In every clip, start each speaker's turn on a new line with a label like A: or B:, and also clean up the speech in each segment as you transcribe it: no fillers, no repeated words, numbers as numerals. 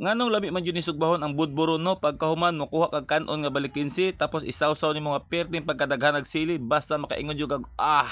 A: Nganong lami man jud ni sugbahon ang budburon no, pagkahuman mokuha kag kanon nga balik 15 tapos isawsaw nimo nga perting pagkadaghan og sili basta makaingon jud kag ah.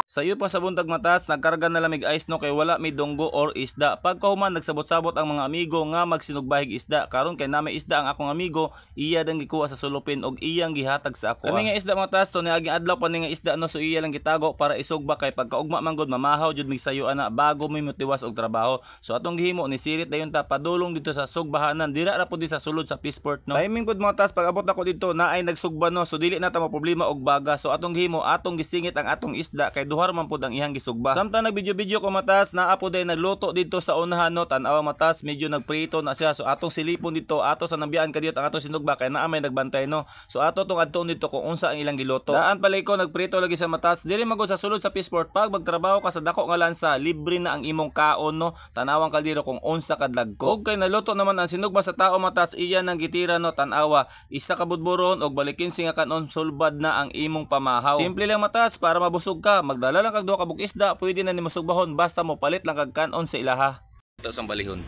A: Sayo pa sa buntag matats, nagkarga na lamig ice no kay wala may donggo or isda. Pagkahuman nagsabot-sabot ang mga amigo nga magsinugbahig isda. Karon kay nami isda ang akong amigo, iya dang gikuha sa sulupin og iyang gihatag sa ako. Kani nga isda matats to niaging adlaw pa ni nga isda no, so iya lang gitago para isugba kay pagkaugma man gud mamahaw jud mig sayo ana bago mi motiwas og trabaho. So atong gihimo ni sirit dayon ta padulong dito sa sugbahanan, dira ra pud di sa sulod sa Peaceport no. Timing pud matats pag abot nako didto naay nagsugba no, so dili na ta mo problema og baga. So atong gihimo atong gisingit ang atong isda kay duha man pud ang iyang gisugba. Samtang nagvideo-video ko matas, naa po day nagluto dito sa unahan no, tan-awa matas, medyo nagprito na siya. So atong silipon dito, ato sa nambiyaan kadiyot ang atong sinugba kay naa may nagbantay no. So ato tong adtoon dito kung unsa ang ilang giluto. Daan pala ko nagprito lagi sa matas, diri magud sa sulod sa Peaceport pag magtrabaho ka sa dako nga lansa, libre na ang imong kaon no. Tanawang kaldero kung unsa kadlag ko. Og kay naluto naman ang sinugba sa tao matas, iya nang gitira no, tan-awa, isa ka budburon og balik 15 nga kanon, sulbad na ang imong pamahaw. Simple lang matas para mabusog ka, magdala lang kag duha ka buok isda, pwede na nimo sugbahon basta mo palit lang kag kanon sa ilaha. Ito sang balihon.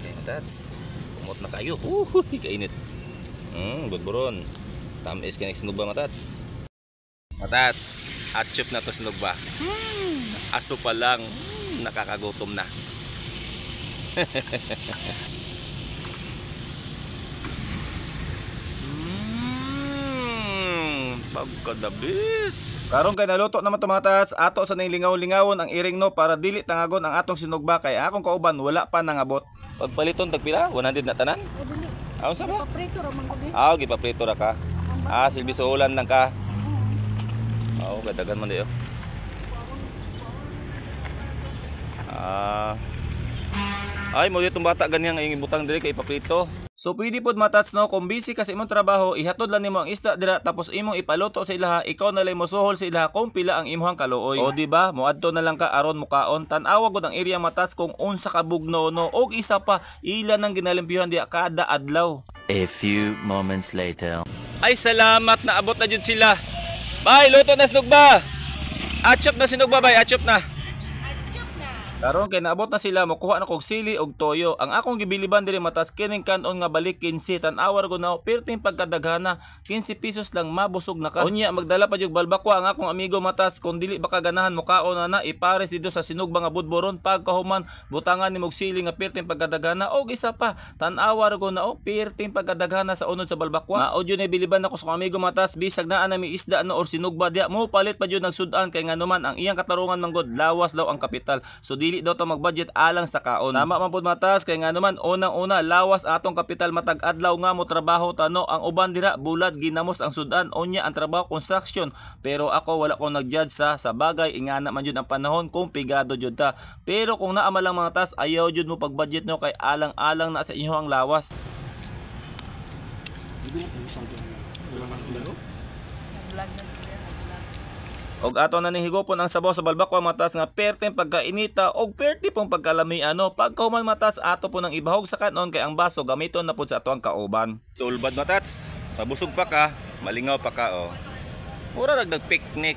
A: Okay, matats. Kumot na kayo. Uhuy, kainit. Budburon. Tamis kay sinugba matats. Matats, atchup na to sinugba. Aso pa lang, nakakagutom na. Pagkadabis. Karon kay naluto naman tumatas, ato sa ning lingaw-lingawon ang iring no para dili tangagon ang atong sinugba kay akong kauban wala pa nangabot. Pagpaliton tagpila 100 na tanan? Ah, unsa ba?
B: Gipaprito ra man gud.
A: Ah, gipaprito ra ka. Ah, silbi sa ulan lang ka. Oo, kadagan man dayo. Ah. Ay, mo ditong bata ganyan nga ibutang diri kay ipaprito. So pwede pod matats no, kung busy ka sa imong trabaho, ihatod lang nimo ang isda dira tapos imong ipaluto sa ilaha, ikaw na lang mosuhol sa ilaha kung pila ang imong kaluoy. O di ba? Moadto na lang ka aron mukaon. Tan-awa gud ang area matats kung unsa ka bugno no. Og isa pa, ila nang ginalimpyuhan diha kada adlaw.
C: A few moments later.
A: Ay salamat na abot na jud sila. Bay, luto na sinugba. Atchop na sinugba bay, atchop na. Karon kay naabot na sila, mokuha na kog sili og toyo. Ang akong gibiliban diri matas kining kanon nga balik 15, tan-awar ko na perting pagkadaghana, 15 pesos lang mabusog na ka. Unya magdala pa jud balbakwa ang akong amigo matas, kung dili ba ka ganahan mokaon na na ipares dito sa sinugba nga budboron. Pagkahuman butangan nimo og sili nga perting pagkadaghana og isa pa, tan-awar ko na perting pagkadaghana sa unod sa balbakwa. Mao jud ni biliban nako sa akong amigo matas, bisag naa na mi isda no or sinugba diha mo palit pa jud nagsud-an kay nganuman ang iyang katarungan manggod lawas daw ang kapital. So dili daw to mag-budget alang sa kaon. Tama man pud matas kay nganuman unang-una lawas atong kapital matag adlaw nga mo trabaho tano ang uban dira bulad ginamos ang sudan unya ang trabaho construction. Pero ako wala ko nag-judge sa bagay ingana man jud ang panahon kung pigado jud ta. Pero kung naa man lang mga tas ayaw jud mo pag-budget no kay alang-alang na sa inyo ang lawas. Og ato na ning higupon ang sabaw sa balbakwa matas nga perteng pagkainita og perte pong pagkalami ano. Pagkahuman matas ato po nang ibahog sa kanon kay ang baso gamiton na pud sa ato ang kauban. Sulbad matats, mabusog pa ka, malingaw pa ka oh. Mura rag nag-picnic.